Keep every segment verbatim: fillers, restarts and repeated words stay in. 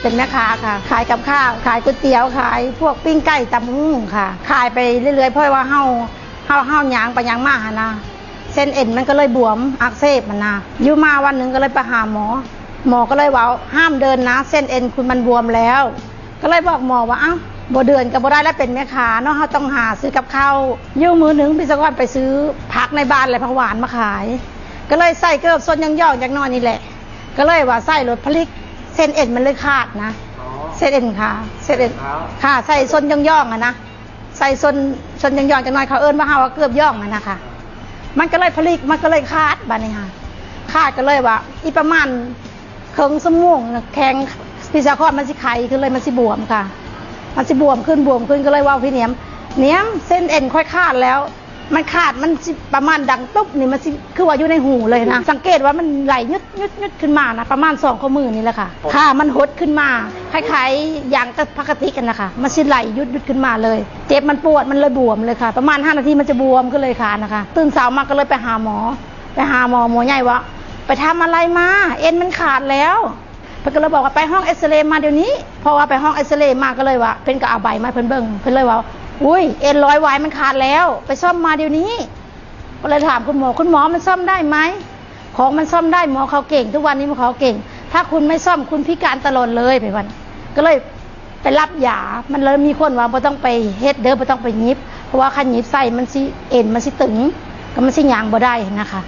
เป็นแม่ค้าค่ะ ขายกับข้าว ขายก๋วยเตี๋ยว ขายพวกปิ้งไก่ ตำบักหุ่งค่ะ ขายไปเรื่อยๆ เพราะว่าเฮา เฮา เฮาย่างไปย่างมาหั้นนะ เส้นเอ็นมันก็เลยบวมอักเสบหั้นนะ อยู่มาวันหนึ่งก็เลยไปหาหมอ หมอก็เลยว่า "ห้ามเดินนะ เส้นเอ็นคุณมันบวมแล้ว" ก็เลยบอกหมอว่า "เอ้า บ่เดินก็บ่ได้แล้ว เป็นแม่ค้าเนาะ เฮาต้องหาซื้อกับข้าว" อยู่มื้อหนึ่งพี่สะกอนไปซื้อผักในบ้านและผักหวานมาขาย ก็เลยใส่เกิบส้นย่องๆ จักหน่อยนี่แหละ ก็เลยว่าใส่รถพลิก เส้นเอ็นมันเลยขาดนะ อ๋อ เส้นเอ็นขา เส้นเอ็น ขา ค่ะ ใส่ส้นย่องๆ อะนะ ใส่ส้น ส้นย่องๆ จักหน่อย เขาเอิ้นว่าเฮาว่าเกิบย่องอะนะคะ มันก็เลยพลิก มันก็เลยขาดบัดนี้ค่ะ ขาดก็เลยว่า อีกประมาณเคิ่งชั่วโมงนะ แข้งพี่สะกอนมันสิไข้ขึ้นเลย มันสิบวมค่ะ มันสิบวมขึ้น บวมขึ้น ก็เลยเว้าพี่เนียม "เนียม เส้นเอ็นข้อยขาดแล้ว มันขาด มันสิประมาณดังตุ๊บนี่ มันสิคือว่าอยู่ในหูเลยนะ สังเกตว่ามันไหลยุดๆๆ ขึ้นมานะ ประมาณสองข้อมือนี่แหละค่ะ ค่ะ มันหดขึ้นมา คล้ายๆ อย่างกับปกติกันนะคะ มันสิไหลยุดๆ ขึ้นมาเลย เจ็บ มันปวด มันเลยบวมเลยค่ะ ประมาณห้านาทีมันจะบวมขึ้นเลยค่ะ" นะคะ ตื่นเช้ามาก็เลยไปหาหมอ ไปหาหมอ หมอใหญ่ว่า "ไปทำอะไรมา เอ็นมันขาดแล้ว" เพิ่นก็เลยบอกว่า "ไปห้องเอ็กซเรย์มาเดี๋ยวนี้" เพราะว่าไปห้องเอ็กซเรย์มาก็เลยว่า เพิ่นก็เอาใบมาให้เพิ่นเบิ่ง เพิ่นเลยว่า "อุ้ย เอ็นร้อยวายมันขาดแล้ว ไปซ่อมมาเดี๋ยวนี้" ก็เลยถามคุณหมอ "คุณหมอ มันซ่อมได้ไหม" "ของมันซ่อมได้ หมอเขาเก่ง ทุกวันนี้หมอเขาเก่ง ถ้าคุณไม่ซ่อมคุณพิการตลอดเลย" ไปวัน ก็เลยไปรับยา มันเลยมีคนว่า "บ่ต้องไปเฮ็ดเด้อ บ่ต้องไปหยิบ เพราะว่าคันหยิบใส่มันสิ เอ็นมันสิตึง ก็มันสิย่างบ่ได้" นะคะ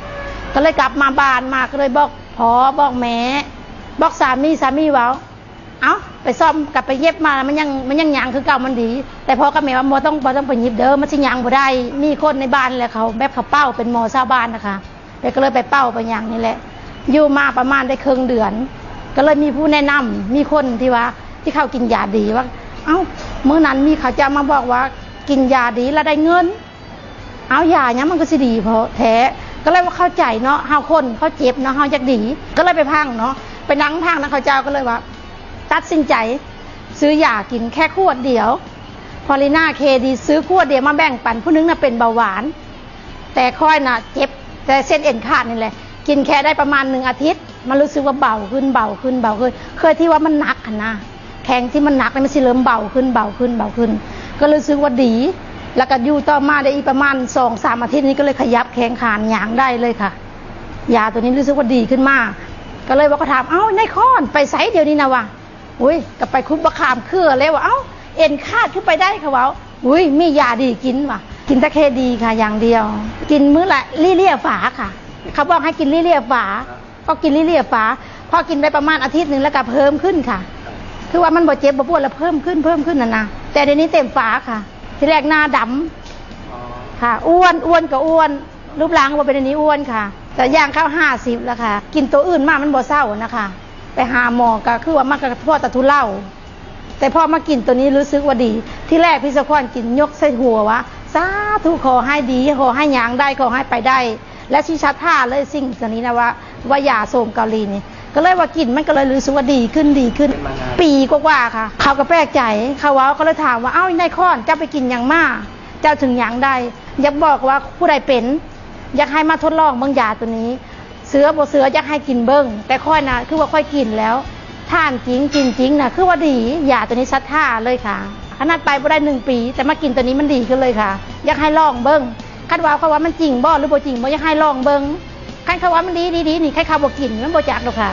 ก็เลยกลับมาบ้านมาก็เลยบอกพ่อ บอกแม่ บอกสามี สามีเว้า "เอ้า ไปซ่อมกับไปเย็บมา มันยัง มันยังย่างคือเก่า มันดี" แต่พ่อกับแม่ว่า "บ่ต้อง บ่ต้องไปหยิบเด้อ มันสิย่างบ่ได้" มีคนในบ้านแหละ เขาแบบเขาเป้า เป็นหมอชาวบ้านนะคะ เป๊กก็เลยไปเป้าไปย่างนี่แหละ อยู่มาประมาณได้เคิ่งเดือน ก็เลยมีผู้แนะนำ มีคนที่ว่า ที่เขากินยาดีว่า "เอ้า มื้อนั้นมีเขาเจ้ามาบอกว่ากินยาดีแล้วได้เงิน เอ้า ยาหยังมันก็สิดีพอแท้" ก็เลยว่าเข้าใจเนาะ เฮาคน เฮาเจ็บเนาะ เฮาอยากดี ก็เลยไปพังเนาะ ไปนั่งพังนะ เขาเจ้าก็เลยว่า ตัดสินใจซื้อยากินแค่ขวดเดียว พอลีน่าเคดี ซื้อขวดเดียวมาแบ่งปัน ผู้หนึงน่ะเป็นเบาหวาน แต่ข้อยน่ะเจ็บแต่เส้นเอ็นขาดนี่แหละ กินแค่ได้ประมาณหนึ่งอาทิตย์ มันรู้สึกว่าเบาขึ้น เบาขึ้น เบาขึ้น เคยที่ว่ามันหนักหั้นนะ แข้งที่มันหนักนี่มันสิเริ่มเบาขึ้น เบาขึ้น เบาขึ้น ก็รู้สึกว่าดี แล้วก็อยู่ต่อมาได้อีกประมาณสองสามอาทิตย์นี้ ก็เลยขยับแข้งขานย่างได้เลยค่ะ ยาตัวนี้รู้สึกว่าดีขึ้นมาก ก็เลยว่า ก็ถาม "เอ้า นายคอน ไปไสเดี๋ยวนี้นะ" วะ "อุ้ย ก็ไปคุดบักขามเขือแล้ว" วะ "เอ้า เอ็นขาดคือไปได้" เขาเว้า "อุ้ย มียาดีกิน" วะ กินแต่เคดีค่ะ อย่างเดียว กินมื้อละลี่เลี่ยฝาค่ะ เขาบอกให้กินลี่เลี่ยฝา ก็กินลี่เลี่ยฝา พอกินไปประมาณอาทิตย์หนึ่งแล้วก็เพิ่มขึ้นค่ะ คือว่ามันบ่เจ็บบ่ปวดแล้วเพิ่มขึ้น เพิ่มขึ้นน่ะนะ แต่เดี๋ยวนี้เต็มฝาค่ะ ทีแรกหน้าดำ ค่ะ อ้วน อ้วนก็อ้วน รูปร่างก็บ่เป็นอันนี้ อ้วนค่ะ แต่ย่างเข้าห้าสิบแล้วค่ะ กินตัวอื่นมามันบ่เซานะคะ ไปหาหมอก็คือว่ามันก็พอแต่ทุเลา แต่พอมากินตัวนี้รู้สึกว่าดี ที่แรกพี่สะกอนกินยกใส่หัวว่า "สาธุ ขอให้ดี ขอให้ย่างได้ ขอให้ไปได้" และสิศรัทธาเลยสิ่งตัวนี้นะว่า ว่ายาโสมเกาหลีนี่ ก็เลยว่ากินมันก็เลยรู้สึกว่าดีขึ้น ดีขึ้น ปีกว่าๆ ค่ะ เขาก็แปลกใจ เขาเว้า ก็เลยถามว่า "เอ้า นายคอน เจ้าไปกินหยังมา เจ้าถึงย่างได้" อยากบอกว่าผู้ใดเป็น อยากให้มาทดลองเบิ่งยาตัวนี้ เชื่อบ่เชื่ออยากให้กินเบิ่ง แต่ข้อยน่ะ คือว่าข้อยกินแล้ว ทานจริง กินจริงน่ะ คือว่าดี ยาตัวนี้ศรัทธาเลยค่ะ ขนาดไปบ่ได้หนึ่งปี แต่มากินตัวนี้มันดีขึ้นเลยค่ะ อยากให้ลองเบิ่ง คันว่าเขาว่ามันจริงบ่หรือบ่จริงบ่ อยากให้ลองเบิ่ง คันเขาว่ามันดี ดี ดีนี่ คันเขาบ่กินมันบ่จักดอกค่ะ